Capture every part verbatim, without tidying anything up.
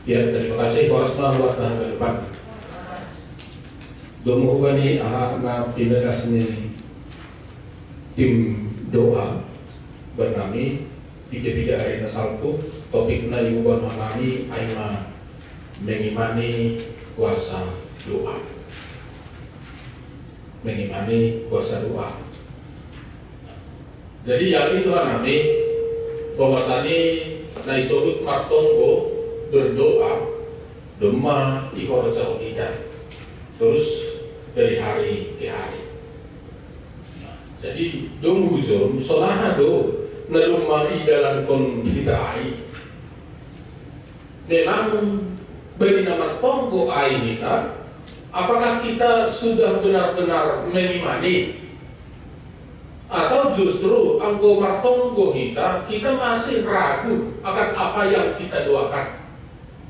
Ya, terima kasih. Wassalamualaikum warahmatullahi wabarakatuh. Domu hubani aha na pinadas ni tim doa bernami tiga-tiga hari na salpu, topik na iuban hanami aima mengimani kuasa doa. Mengimani kuasa doa. Jadi yakin Tuhan nami bahwasani na isobut martonggo berdoa domma ihorjahon hita terus dari hari ke hari. Jadi dong hujom sonaha do na domma idalankon hita ai. Memang bani na martonggo ai hita, apakah kita sudah benar-benar mengimani? Atau justru anggo martonggo hita, kita masih ragu akan apa yang kita doakan?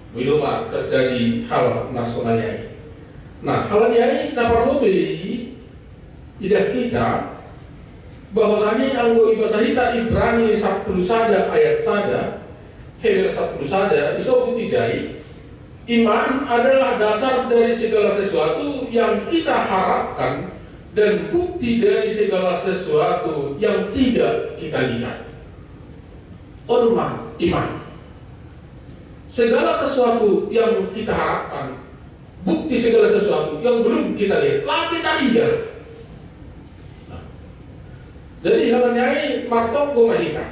Belum terjadi hal na sonai ai. Nah, hal ni ai na parlu be idah hita, bahwasani anggo ibasa hita Ibrani sapuluh sada ayat sada, Heber sapuluh sada, isobut ijai, iman adalah dasar dari segala sesuatu yang kita harapkan dan bukti dari segala sesuatu yang tidak kita lihat. On ma iman. Segala sesuatu yang kita harapkan, bukti segala sesuatu yang belum kita lihat, la kita idah. Nah, jadi hal ni ai martonggo ma hita.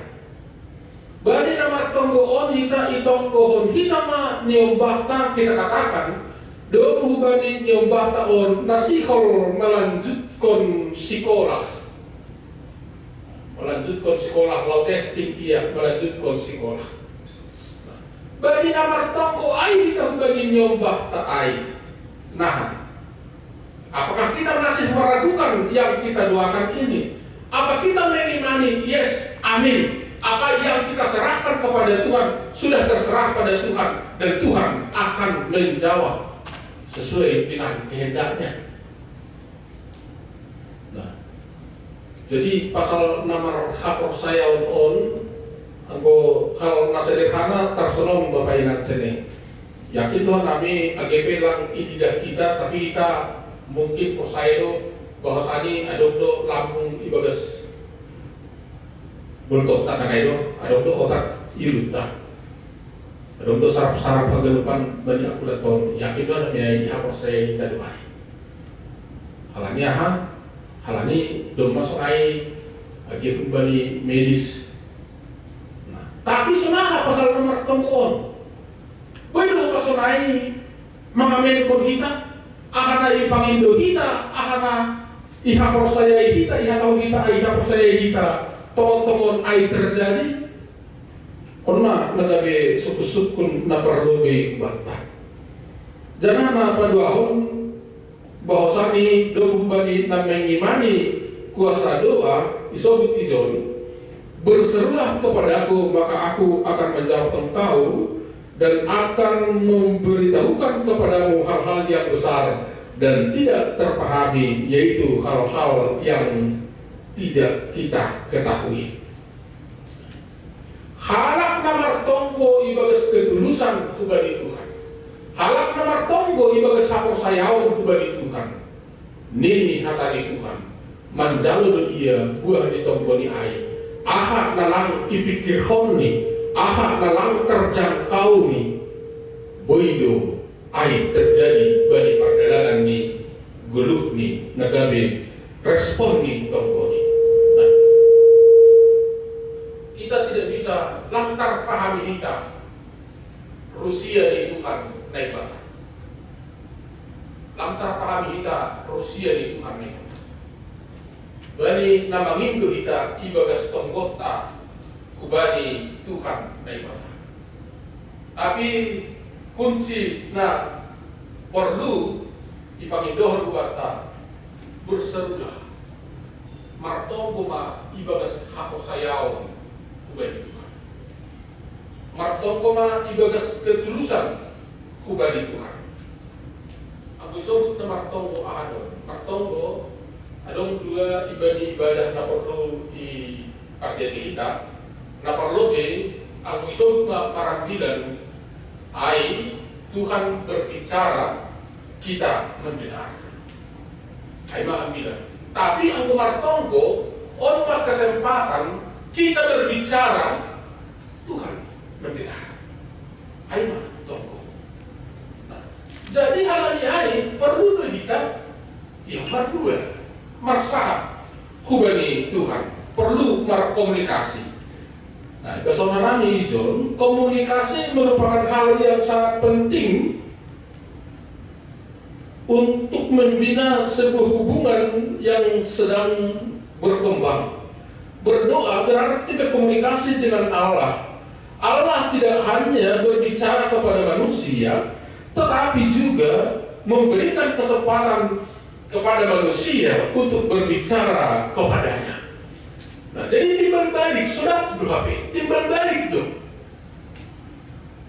Bani na martonggo on hita, itonggohon hita ma niombahta, kita katakan, domu hubani niombahta on na sihol malanjutkon sikolah. Malanjutkon sikolah, laho testing ia malanjutkon sikolah. Bani na martonggo ai hita hubani niombahta ai. Nah, apakah kita masih meragukan yang kita doakan ini? Apa kita mengimani, yes, amin. Apa yang kita serahkan kepada Tuhan sudah terserah pada Tuhan, dan Tuhan akan menjawab sesuai dengan kehendaknya. Nah, jadi pasal na marhaporsayaon on, anggo hal na sederhana tarsonom Bapa Inang tene. Yakin do nami age pe lang ididah hita, tapi hita mungkin porsaya do bahwasani adong do lambung ibagas boltok ta kan ai do, adong do otak iluta. Adong do sarap-sarap haganupan bani aku daton, yakin do nami ai ihaporsaya hita do ai. Halani aha? Halani domma sonai age humbani medis. Nah, tapi sonaha pasal na martonggo on? Boi do pasal nai mangamenkon hita, aha na ipangindo hita, aha na ihaporsayai hita, ihatahon hita, ai ihaporsayai hita, tongon-tongon ai terjadi. On ma na gabe sungkun-sungkun na parlobei hubanta. Janah na paduahon, bahwasani domu hubani na mengimani kuasa doa, isobut ijon, berserulah kepadaku, maka aku akan menjawab engkau, dan akan memberitahukan kepadamu hal-hal yang besar dan tidak terpahami, yaitu hal-hal yang tidak kita ketahui. Halak na martonggo ibagas ketulusan hubani Tuhan. Halak na martonggo ibagas haporsayaon hubani Tuhan. Nini hata ni Tuhan, manjalo do ia buah ni tonggoni ai, aha na lang ipikirhonni, aha na lang terjangkauni, boi do ai terjadi bani pardalanan ni goluhni na gabe respon ni tonggoni. Nah, kita tidak bisa lang tarpahami hita rusia ni Tuhan Naibata. Lang tarpahami hita rusia ni Tuhan Naibata. Bani na mangindo hita ibagas tonggonta hubani Tuhan Naibata. Tapi kunci na porlu ipangindohon hubanta, berserulah. Martonggo ma ibagas haporsayaon hubani Tuhan. Martonggo ma ibagas ketulusan hubani Tuhan. Anggo isobut na martonggo aha do? Martonggo, adong dua ibani ibadah na porlu i pardiati hita. Na parlobei, anggo isobut ma parambilan, ai Tuhan berbicara, kita mendengar. Ai ma ambilan. Tapi anggo martonggo, on ma kesempatan kita berbicara, Tuhan mendengar. Ai ma tonggo. Nah, jadi halani ai perlu do hita, ya, mardual, marsahat hubani Tuhan, perlu markomunikasi. Nah, di pesona nami, John, komunikasi merupakan hal yang sangat penting untuk membina sebuah hubungan yang sedang berkembang. Berdoa berarti berkomunikasi dengan Allah. Allah tidak hanya berbicara kepada manusia, tetapi juga memberikan kesempatan kepada manusia untuk berbicara kepadanya. Nah, jadi timbal balik, sudah do hape, timbal balik do.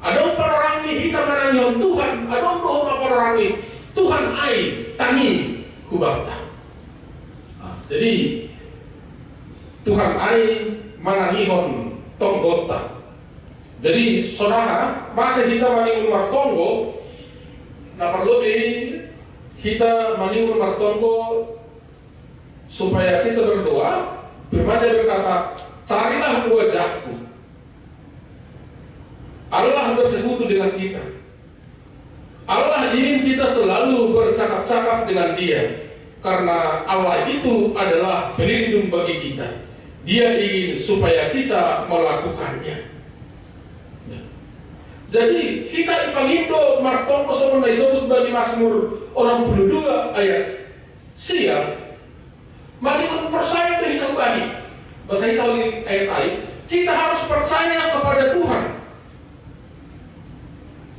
Adong panorang ni hita manangihon Tuhan, adong do homa panorang ni Tuhan ai tangi hubanta. Nah, jadi Tuhan ai manangihon tonggonta. Jadi, sonaha, mase hita maningon martonggo, na parlobei hita maningon martonggo supaya kita berdoa, firman-Nya berkata, "Carilah wajahku." Allah bersekutu dengan kita. Allah ingin kita selalu bercakap-cakap dengan Dia, karena Allah itu adalah pelindung bagi kita. Dia ingin supaya kita melakukannya. Jadi, hita ipangindo martonggo songon na isobut bani Mazmur onom puluh dua ayat sia, maningon porsaya do hita hubani. Bahasa hita uli ayat ai, kita harus percaya kepada Tuhan.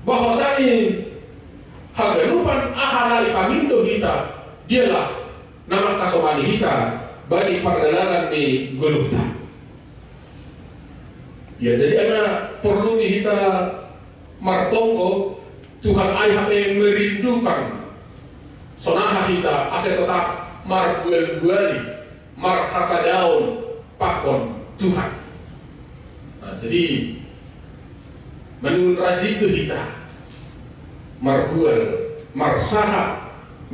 Bahwasanya haganupan aha na ipangindo hita, Dialah na mangkasomani hita bani pardalanan ni goluhta. Ya, jadi ai ma porlu ni hita martonggo, Tuhan ai hape merindukan sonaha hita ase totap marbual-buali, marhasadaon pakon Tuhan. Nah, jadi maningon rajin do hita marbual, marsahat,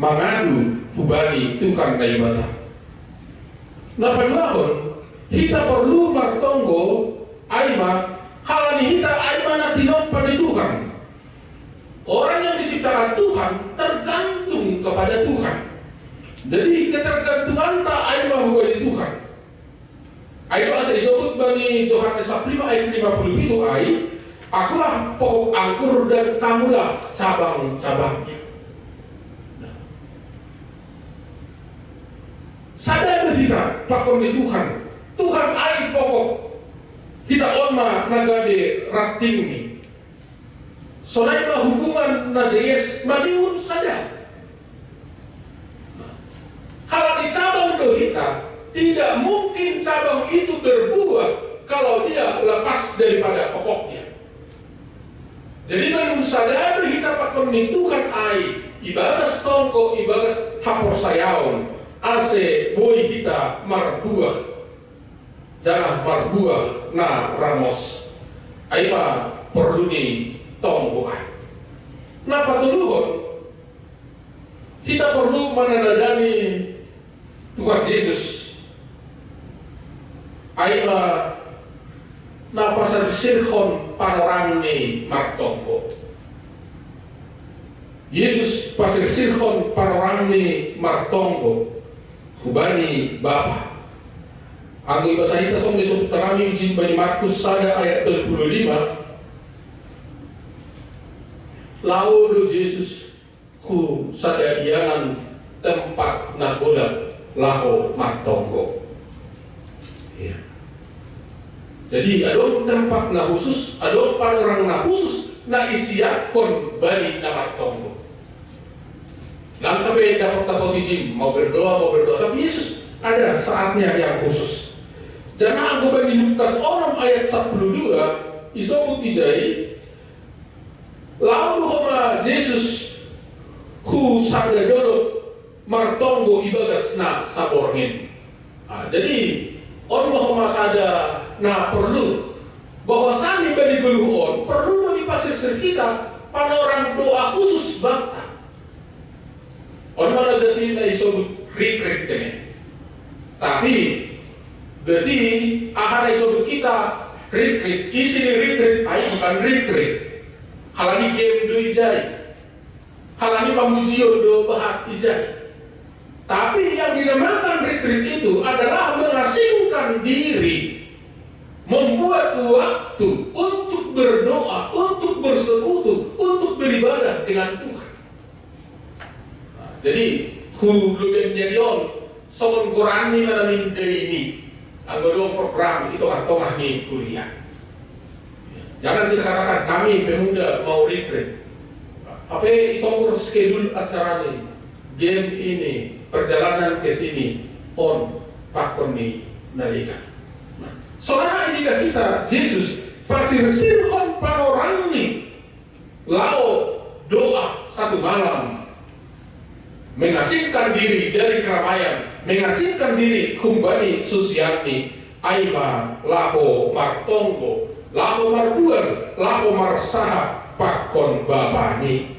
mangadu hubani Tuhan Naibata. Na paduahon, hita porlu martonggo, ai ma, halani hita ai ma na tinompa ni Tuhan. Orang yang diciptakan Tuhan tergantung kepada Tuhan. Jadi, ketergantunganta ai ma hubani Tuhan. Ai do asa isobut bani Johannes saplima ayat lima puluh pitu ai, "Akulah pokok anggur dan kamulah cabang-cabangnya." Nah. Sada do hita pakon ni Tuhan. Tuhan ai pokok. Hita on ma na gabe rantingni. Sonai ma hubungan na jeges maningon sada. Halani cabang do hita, tidak mungkin cabang itu berbuah kalau dia lepas daripada pokoknya. Jadi maningon sada do hita pakon ni Tuhan ai, ibagas tonggo, ibagas haporsayaon, ase boi hita marbuah. Janah marbuah na ramos. Ai ma porlu ni tonggo ai. Na patoluhon, hita porlu manandadani Tuhan Jesus. Ai ma na pasirsirhon panorang ni martonggo. Jesus pasirsirhon panorang ni martonggo hubani Bapa. Anggo ibasa hita songon na isobut nami ujin bani Markus sada ayat tolu puluh lima, laho do Jesus hu sada ianan tempat na godang laho martonggo. Ya. Jadi, adong tempat na khusus, adong panorang na khusus na isiakkon bani na martonggo. Langka pe dapot-dapot ijin, mau berdoa, mau berdoa. Tapi Yesus ada saatnya yang khusus. Janah anggo bani Lukas onom ayat sampulu dua, isobut ijai, laho do homa Jesus hu sada dolok martonggo ibagas na saborngin. Ah, jadi, on ma homa sada na porlu. Bahwasanya bani goluh on, porlu do dipasirsir hita panorang doa khusus banta. On mana gati na isobut retreat kene. Tapi gati aha na isobut kita retreat, isi ni retreat ai bukan retreat. Halani game do ijai. Halani pamujion do bahat ijai. Tapi yang dinamakan retreat itu adalah mengasingkan diri, membuat waktu untuk berdoa, untuk bersekutu, untuk beribadah dengan Tuhan. Nah, jadi hulu ben nyerion songon goran ni mana mindai ini. Anggo dong program itu tengah-tengah ni kuliah. Jangan kita katakan kami pemuda mau retreat. Apa itu skedul acara ni? Game ini, perjalanan ke sini, on pakon ni nalikan. Nah, soalnya ini kita Yesus pasir sirhon panorang ni lao doa satu malam, mengasingkan diri dari keramaian, mengasingkan diri humbani susianni, ai ma laho martonggo, laho marbual, laho marsaha pakon Bapani.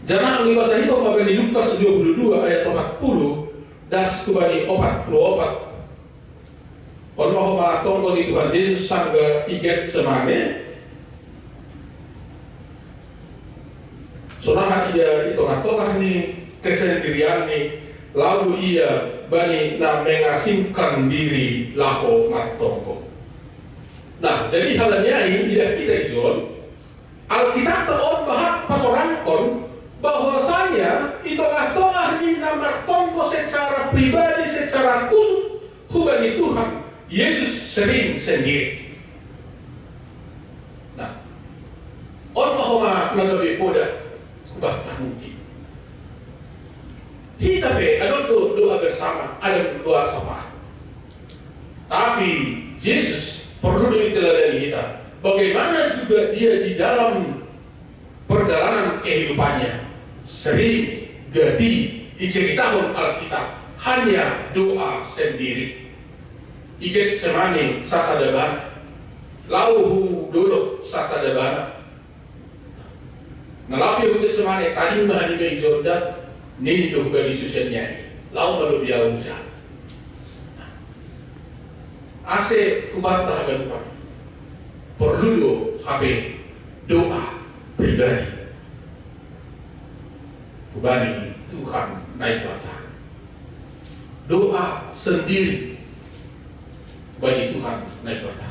Janah anggo ibasa hita ma bani Lukas dua puluh dua ayat empat puluh, das hubani opat puluh opat. On ma homa tonggo ni Tuhan Jesus sangga i Getsemane. Sonaha ia i tongah-tongah ni kesendirianni, lalu ia bani na mengasingkan diri laho martonggo. Nah, jadi halani ai idah kita ijon, Alkitab on bahat patorangkon bahwasanya i tongah-tongah ni na martonggo secara pribadi, secara khusus hubani Tuhan, Yesus sering sendiri. Nah, on ma homa na gabe poda hubanta mungkin. Hita pe adong do doa bersama, adong doa syafaat. Tapi Yesus perlu diteladani kita. Bagaimana juga dia di dalam perjalanan kehidupannya sering gati diceritahon Alkitab hanya doa sendiri. I Getsemane sasada bana, laho hu dolok sasada bana. Na laho ia hu Getsemane, tading ma hanima ijonda, nini do hubani susianni, laho ma dope ahu ujal. Ase hubanta haganupan porlu do hape doa pribadi hubani Tuhan Naibata. Doa sendiri hubani Tuhan Naibata.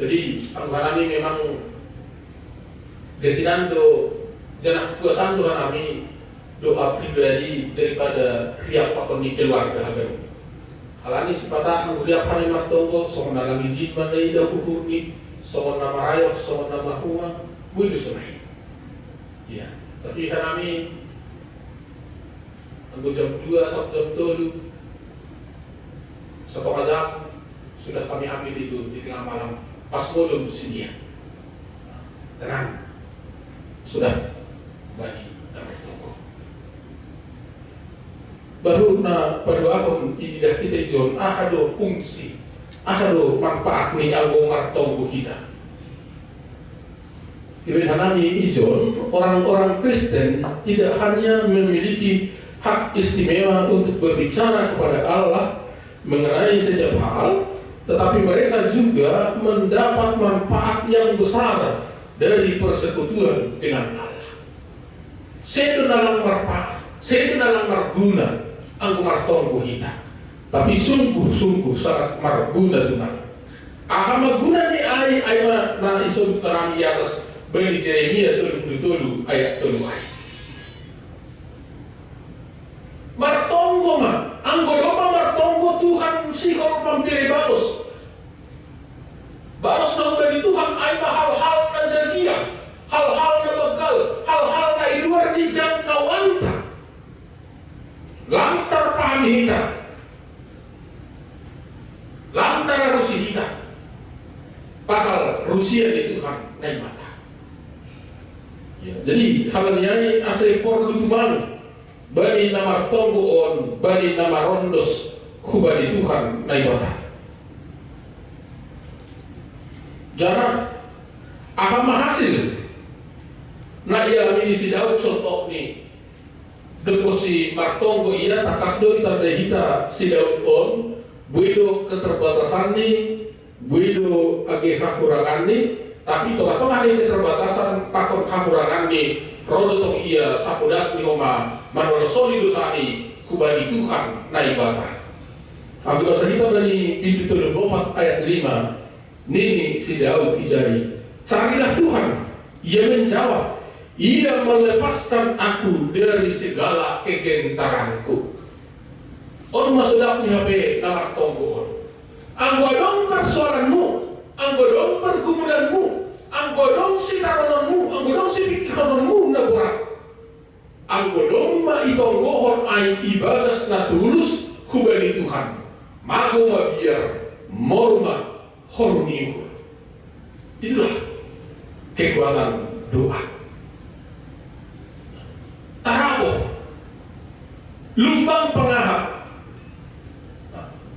Jadi anggo hanami memang gatinan do, janah puasan do hanami doa pribadi daripada riap pakon ni keluarga haganup. Halani sipata anggo riap hami martonggo, songon na lang ijin mandaida uhurni, songon na marayoh, songon na mahua, boi do sonai. Iya, tapi hanami anggo jam dua atau jam tolu, setengah jam sudah kami ambil itu di tengah malam, pas modom sidia. Tenang, sudah bani na martonggo. Baru na paduahon idah kita ijon, aha do fungsi, aha do manfaat ni anggo martonggo hita. Ibaen hanami ijon, orang-orang Kristen tidak hanya memiliki hak istimewa untuk berbicara kepada Allah mengenai setiap hal, tetapi mereka juga mendapat manfaat yang besar dari persekutuan dengan Allah. Sedo na lang marpaat, sedo na lang marguna anggo martonggo hita. Tapi sungguh-sungguh sangat marguna tumang. Aha ma guna ni ai, ai ma na isobut hanami i atas bani Jeremia tolu puluh tolu ayat tolu ai. Martonggo ma, anggo domma martonggo Tuhan sihol pambere balos. Balos na hubani Tuhan ai ma hal-hal na jagiah, hal-hal na banggal, hal-hal na i luar ni jangkauanta. Lang tarpahami hita, lang tararusi hita pasal rusia ni Tuhan Naibata. Ya, jadi halani ai ase porlu tumang bani na martonggo on, bani na marondos hubani Tuhan Naibata. Janah aha ma hasil Na ialami ni si Daud contohni. Dempo si martonggo ia, tangkas do itanda hita si Daud on, buido keterbatasanni, buido age hahuranganni, tapi tonga-tonga ni keterbatasan pakon hahuranganni, ro do tong ia sapodasni homa manolsoli dosani hubani Tuhan Naibata. Anggo basa hita bani bindu tolu opat ayat lima, nini si Daud ijai, "Carilah Tuhan," ia menjawab, "Ia melepaskan aku dari segala kegentaranku." On ma sodapni hape na martonggo on. Anggo adong persoalanmu, anggo adong pergumulanmu, anggo adong sitarononmu, anggo adong sipikirhononmu na borat, anggo domma itonggohon ai ibagas na tulus hubani Tuhan, mago mabiar, moru ma horu ni uhur. Itulah kekuatan doa. Tarapoh, lumbang pangaha.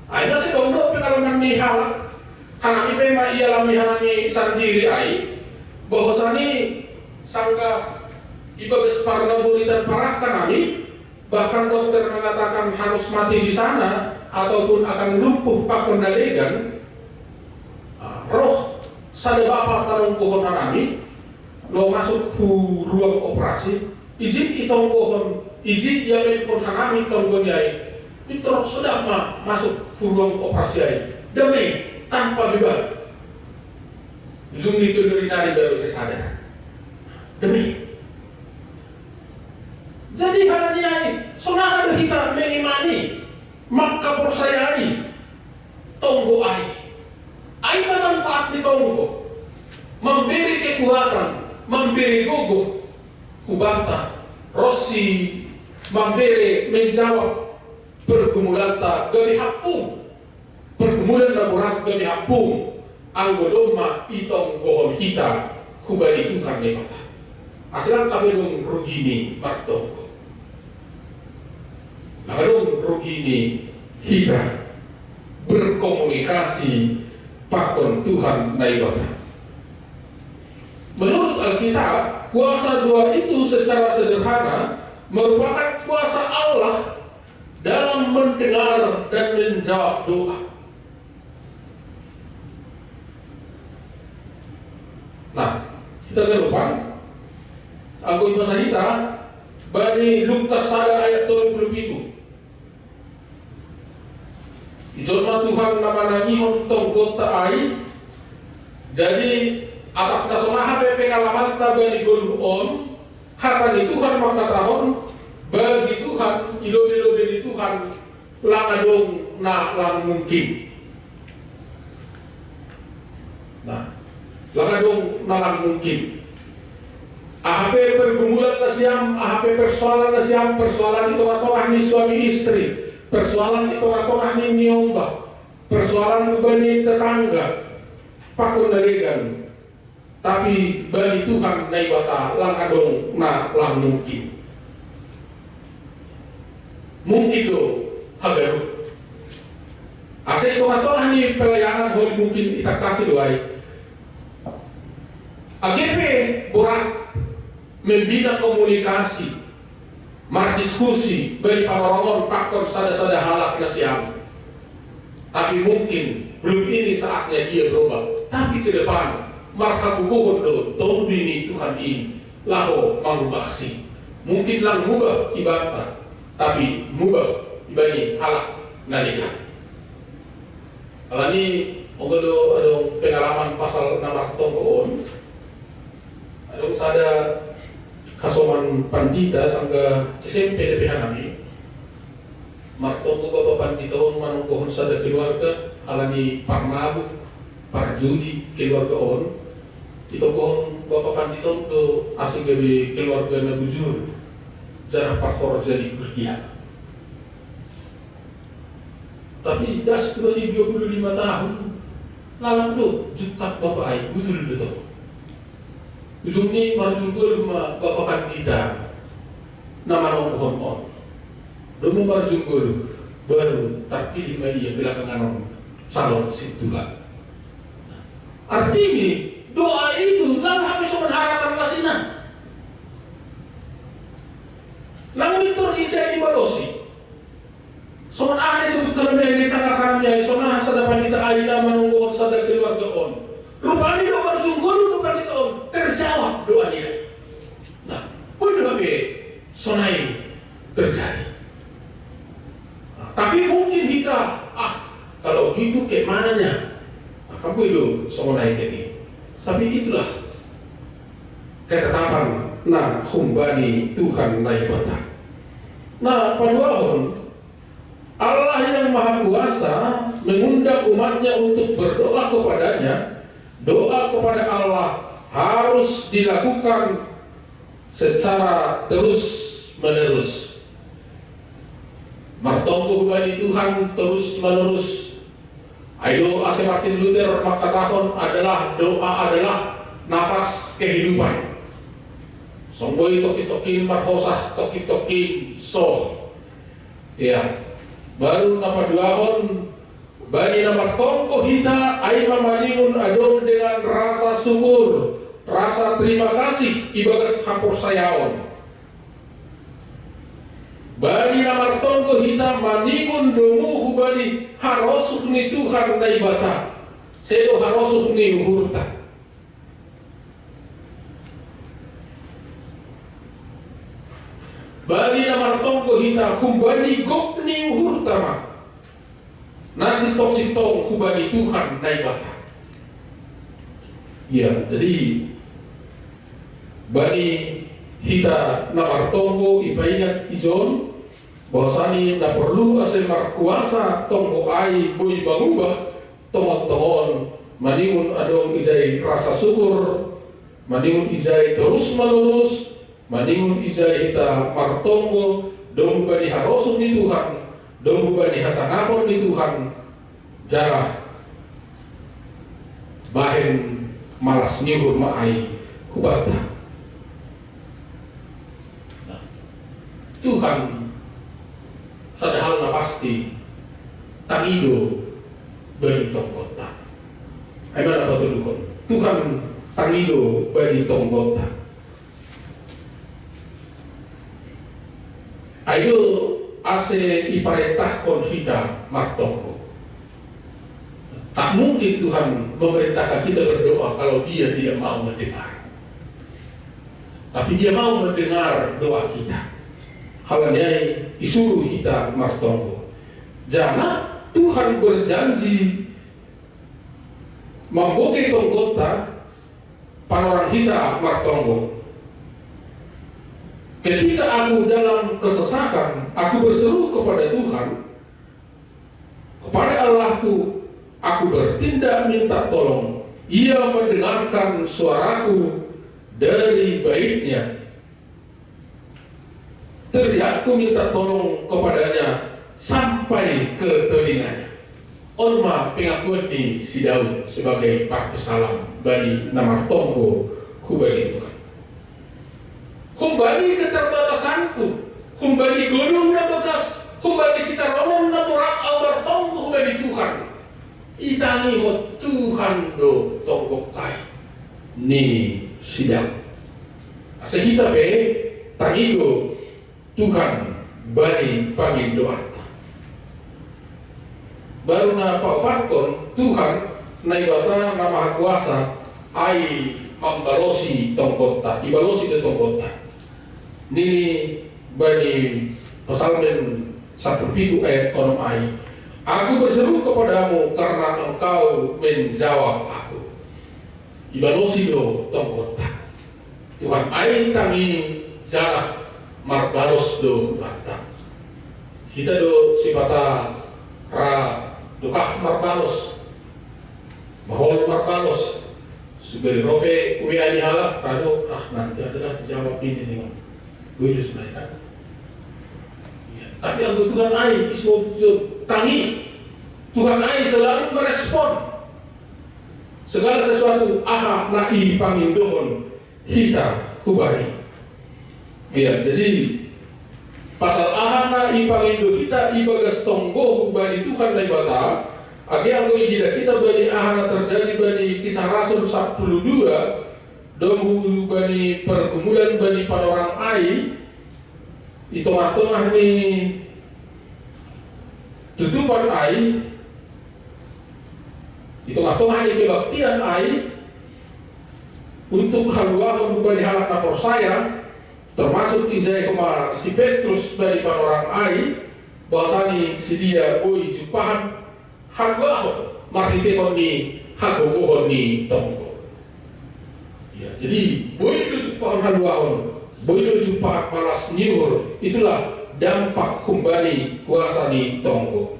Ai na sai dong do pengalaman ni halak, hanami pe ma ialami hanami sandiri ai, bahwasani sanggah ibagas parnaburitan parah hanami, bahkan dokter mengatakan harus mati di sana ataupun akan lumpuh pakon na legan. Ah, roh sada bapa manonggohon hanami, laho masuk hu ruang operasi, ijin itonggohon, ijin iamenkon hanami tonggoni ai, pintor sudah ma masuk hu ruang operasi ai. Dame, tanpa beban. Ujungni tolu ari nari baru sai sadar. Dame. Jadi halani ai, songon aha do hita mengimani, mangkaporsayai tonggo ai. Ai ma manfaat ni tonggo, mambere kekuatan, mambere gogoh hubanta, ronsi mambere menjawab pergumulanta gabe hampung. Pergumulan na borat gabe hampung, anggo domma itonggohon hita hubani Tuhan Debata. Asa lang hape adong rugi ni martonggo. Lang adong rugi ni hita berkomunikasi pakon Tuhan Naibata. Menurut Alkitab, kuasa doa itu secara sederhana merupakan kuasa Allah dalam mendengar dan menjawab doa. Nah, hita ganupan, anggo ibasa hita bani Lukas sada ayat tolu pulu pitu. Ijon ma Tuhan na manangihon tonggonta ai. Jadi, atap na songon aha pe pengalamanta bani goluh on, hata ni Tuhan mangkatahon, bagi Tuhan, i lobei-lobei ni Tuhan, lang adong na lang mungkin. Nah, lang adong na lang mungkin. Aha pe pergumulan nasiam, aha pe persoalan nasiam, persoalan di tonga-tonga ni suami istri, persoalan di tonga-tonga ni niombah, persoalan bani tetangga, pakon na legan. Tapi bani Tuhan Naibata lang adong na lang mungkin. Mungkin do haganup. Asa i tonga-tonga ni pelayanan holi mungkin itangkasi do ai. Age pe borat membina komunikasi, mardiskusi, bani pamorongon pakon sada-sada halak nasiam. Tapi mungkin belum ini saatnya dia berubah. Tapi ke depan, marhagogohon do Tondi ni Tuhan i laho mangubahsi. Mungkin lang mubah ibanta, tapi mubah ibani halak na legan. Alani, anggo do adong pengalaman pasal na martonggo on, adong sada hasoman pandita sangga S M P dope hanami. Martonggo bapa pandita on manonggohon sada keluarga, alani parmabuk, parjudi keluarga on. Itonggohon bapa pandita on do asa gabe keluarga na bujur, janah parhorja di kuliah. Tapi das tu tadi dua puluh lima tahun, lalap do jungkat bapa ai, butul do to. Ujungni marujung goluh ma bapa pandita na manonggohon on. Dung marujung goluh, baru tarpilih ma ia belakangan on calon sintua. Artini, doa itu lang hape songon haratan lasina. Rupanya doa marsungkun, rupanya doa terjawab doa dia. Nah, pun doa be sonai terjadi. Nah, tapi mungkin kita, ah, kalau gitu kayak mananya? Nah, kamu itu sonai ini. Tapi itulah ketetapan na humbani Tuhan Naibata. Nah, paduahon, Allah yang Maha Kuasa mengundang umatnya untuk berdoa kepada-Nya. Doa kepada Allah harus dilakukan secara terus-menerus. Martonggo hubani Tuhan terus-menerus. Ai do ase Martin Luther mangkatahon adalah doa adalah napas kehidupan. Songon boi tongkin-tongkin marhosah, tongkin-tongkin soh. Ya, baru na paduahon, bani na martonggo hita ai ma maningon adong dengan rasa syukur, rasa terima kasih ibagas haporsayaon. Bani na martonggo hita maningon domu hubani harosuh ni Tuhan Naibata, sedo harosuh ni uhurta. Bani na martonggo hita humbani gok ni uhurta ma na sintong-sintong hubani Tuhan Naibata. Ya, jadi bani hita na martonggo ipaingat ijon bahwasanya na porlu ase markuasa tonggo ai boi mangubah tongon-tongon, maningon adong ijai rasa syukur, maningon ijai terus-menerus, maningon ijai hita martonggo domu bani harosuh ni Tuhan, domu bani hasangapon ni Tuhan, jala bahen malas ni uhur ma ai hubanta. Nah, Tuhan, sada hal na pasti, tangi do bani tonggonta. Ai ma na patoluhon, Tuhan, tangi do bani tonggonta. Ai do ase iparentahkon hita martonggo. Tak mungkin Tuhan memerintahkan kita berdoa kalau Dia tidak mau mendengar. Tapi Dia mau mendengar doa kita. Halani ai isuruh hita martonggo. Jala Tuhan berjanji mamboge tonggonta, panorang hita martonggo. Ketika aku dalam kesesakan, aku berseru kepada Tuhan, kepada Allahku, aku bertindak minta tolong. Ia mendengarkan suaraku dari bait-Nya. Teriakku minta tolong kepada-Nya sampai ke telinga-Nya. On ma pengakuan ni si Daud sebagai parpesalam bani na martonggo hubani Tuhan. Humbani keterbatasanku, humbani godang na bagas, humbani sitaronon na borat ahu martonggo hubani Tuhan. Itangihon Tuhan do tonggongkai, nini si Daud. Asa hita pe tangi do Tuhan bani pangindoanta. Baru na paopatkon, Tuhan Naibata na Mahakuasa ai mambalosi tonggonta, ibalosi do tonggonta. Nini bani Psalmen sampulu pitu ayat onom ai, "Aku berseru kepadamu karena Engkau menjawab aku." Ibalosi do tonggonta. Tuhan ai tangi jala marbalos do hubanta. Hita do sipata ra dokah marbalos, mahol marbalos. Sugari ro pe W A ni halak, ra do, ah, nanti aja lah dijawab ini nih. Gue just naik kan. Ya, tapi anggo Tuhan ai, is mau tangi. Tuhan ai selalu merespon segala sesuatu, aha na ipangindohon hita hubani. Ya, jadi pasal aha na ipangindo hita ibagas tonggo hubani Tuhan Naibata, age anggo ididah hita bani aha na terjadi bani Kisah Rasul sampulu dua, domu bani pergumulan bani panorang ai, di tongah-tongah ni tutupan ai, Di tongah-tongah ni kebaktian ai, untuk haluahon bani halak na porsaya, termasuk ijai homa si Petrus bani panorang ai, bahwasani sidea boi jumpahan haluahon marhitehon ni hagogohon ni tonggo. Ya, jadi boi do jumpahan haluahon, boi do jumpahan malas ni uhur, itulah dampak humbani kuasa ni tonggo.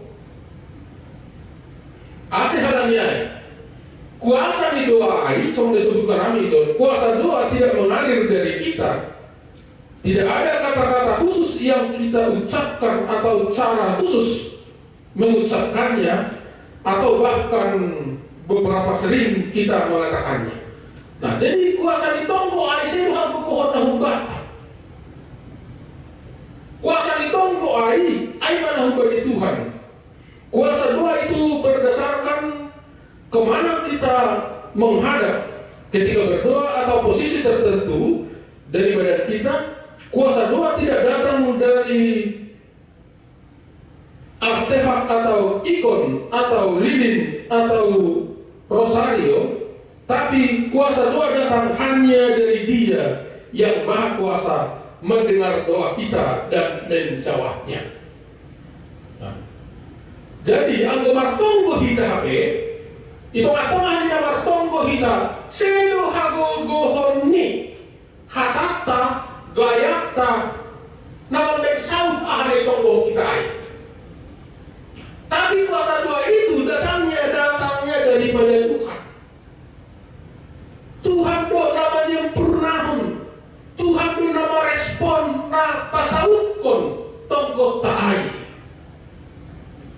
Ase halani ai, kuasa ni doa ai, songon disebutkan ami jo, kuasa doa tidak mengalir dari kita. Tidak ada kata-kata khusus yang kita ucapkan atau cara khusus mengucapkannya, atau bahkan beberapa sering kita mengatakannya. Nah, jadi kuasa ni tonggo ai sedo hagogohon na humbata. Kuasa ni tonggo ai, ai ma na humbani Tuhan. Kuasa doa itu berdasarkan kemana kita menghadap ketika berdoa atau posisi tertentu dari badan kita. Kuasa doa tidak datang dari artefak atau ikon atau lilin atau rosario, tapi kuasa doa datang hanya dari Dia yang Maha Kuasa mendengar doa kita dan menjawabnya. Nah, jadi anggo martonggo hita hape, di tongah-tongah ni na martonggo hita, sedo hagogohon ni hatanta, gayanta, na mambaen saut aha na itonggo hita ai. Tapi kuasa doa itu datangnya, datangnya daripada Tuhan. Tuhan do na manyempurnahon, Tuhan do na marespon, na pasautkon tonggonta ai.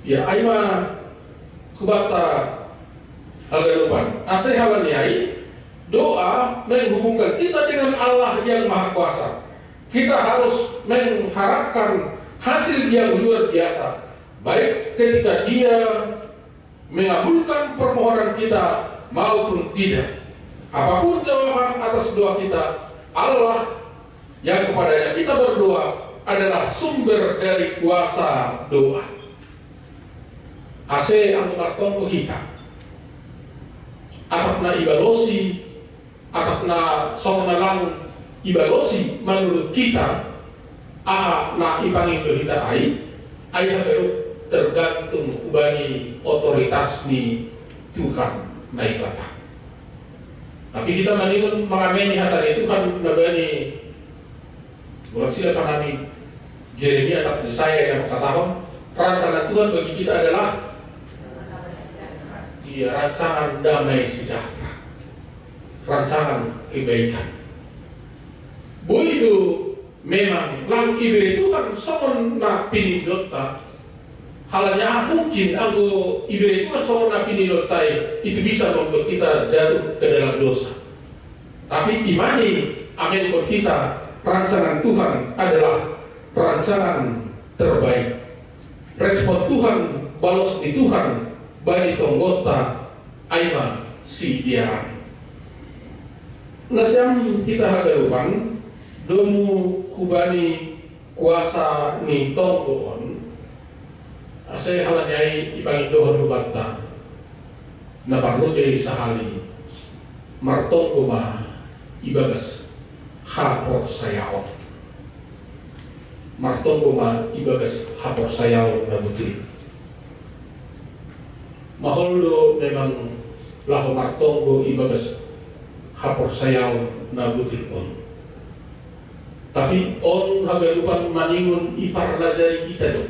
Ya, ai ma hubanta haganupan. Ase halani ai, doa menghubungkan kita dengan Allah yang Maha Kuasa. Kita harus mengharapkan hasil yang luar biasa, baik ketika Dia mengabulkan permohonan kita maupun tidak. Apapun jawaban atas doa kita, Allah yang kepada-Nya kita berdoa adalah sumber dari kuasa doa. Ase anggo martonggo hita, atap na ibalosi, atap na songon na lang ibalosi menurut kita, aha na ipangindo hita ai, ai haganup tergantung hubani otoritas ni Tuhan Naibata. Tapi hita maningon mangameni hata ni Tuhan na bani, bulan sila panami, Jeremia atap Yesaya yang mengatakan rancangan Tuhan bagi kita adalah, iya, rancangan damai sejahtera, rancangan kebaikan. Boi do memang lang ibere Tuhan songon na pinindonta. Halani aha mungkin anggo ibere Tuhan songon na pinindonta i, itu bisa membuat kita jatuh ke dalam dosa. Tapi imani, amen, hita, rancangan Tuhan adalah rancangan terbaik. Respon Tuhan, balos ni Tuhan bani tonggonta, ai ma sidearan. Nasiam hita haganupan, domu hubani kuasa ni tonggo on, ase halani ai ipangindohon hubanta, na parlobei sahali, martonggo ma ibagas haporsayaon. Martonggo ma ibagas haporsayaon na butul. Mahol do memang laho martonggo ibagas haporsayaon na butul on. Tapi on haganupan maningon iparlajari hita do.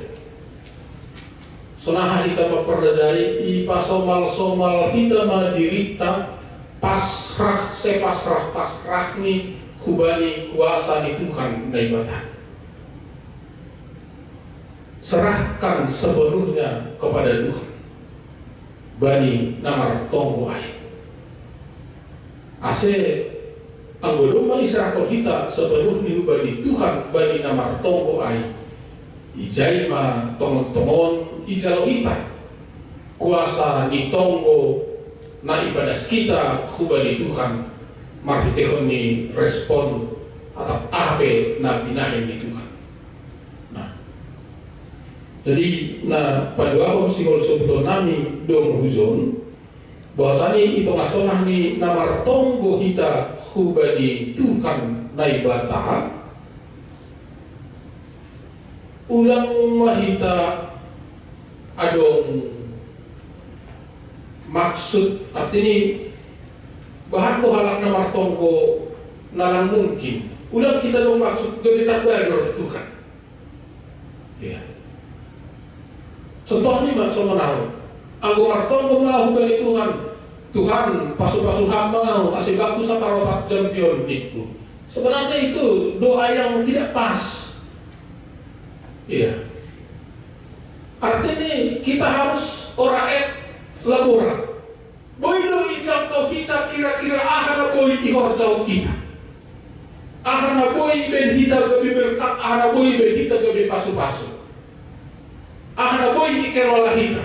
Sonaha hita ma parlajari, ipasomal-somal hita ma dirinta, pasrah, sepasrah-pasrah ni hubani kuasa ni Tuhan Naibata. Serahkan sepenuhnya kepada Tuhan bani na martonggo ai. Ase anggo domma iserahkon hita sepenuhni hubani Tuhan bani na martonggo ai, ijai ma tongon-tongon ijalo hita kuasa ni tonggo na ipadas hita hubani Tuhan marhiteihon ni respon atap aha pe na binahen ni Tuhan. Nah, jadi na paduahon singolsobuton nami do hujon, Bahwasanya i tongah-tongah ni na martonggo hita hubani Tuhan Naibata, ulang ma hita adong maksud, artini bahan do halak na martonggo na lang mungkin. Ulang hita adong maksud gabe tarbadar Tuhan. Ya. Contohni ma songon ahu. Anggo martonggo ma ahu hubani Tuhan, Tuhan, pasu-pasu Ham ma ahu ase bangku saparopat jambi on, ningku. Sebenarnya itu doa yang tidak pas. Iya. Artini hita harus ora et labora. Boi do ijangkau hita kira-kira aha na boi ihorjahon hita. Aha na boi ibaen hita gabe berkat, aha na boi ibaen hita gabe pasu-pasu. Aha na boi ikelola hita.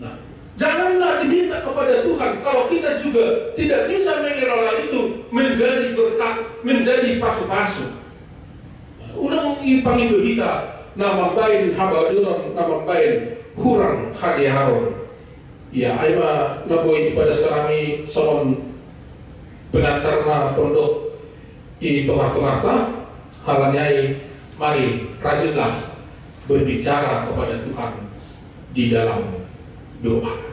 Nah, janganlah diminta kepada Tuhan kalau kita juga tidak bisa mengelola itu menjadi berkat, menjadi pasu-pasu. Ulang ipangindo hita na mambaen habadoron, na mambaen hurang hadearon. Ya, ai ma na boi ipadashon hami songon pengantarna pondok i tongah-tongahta, halani ai mari rajinlah berbicara kepada Tuhan di dalam doa.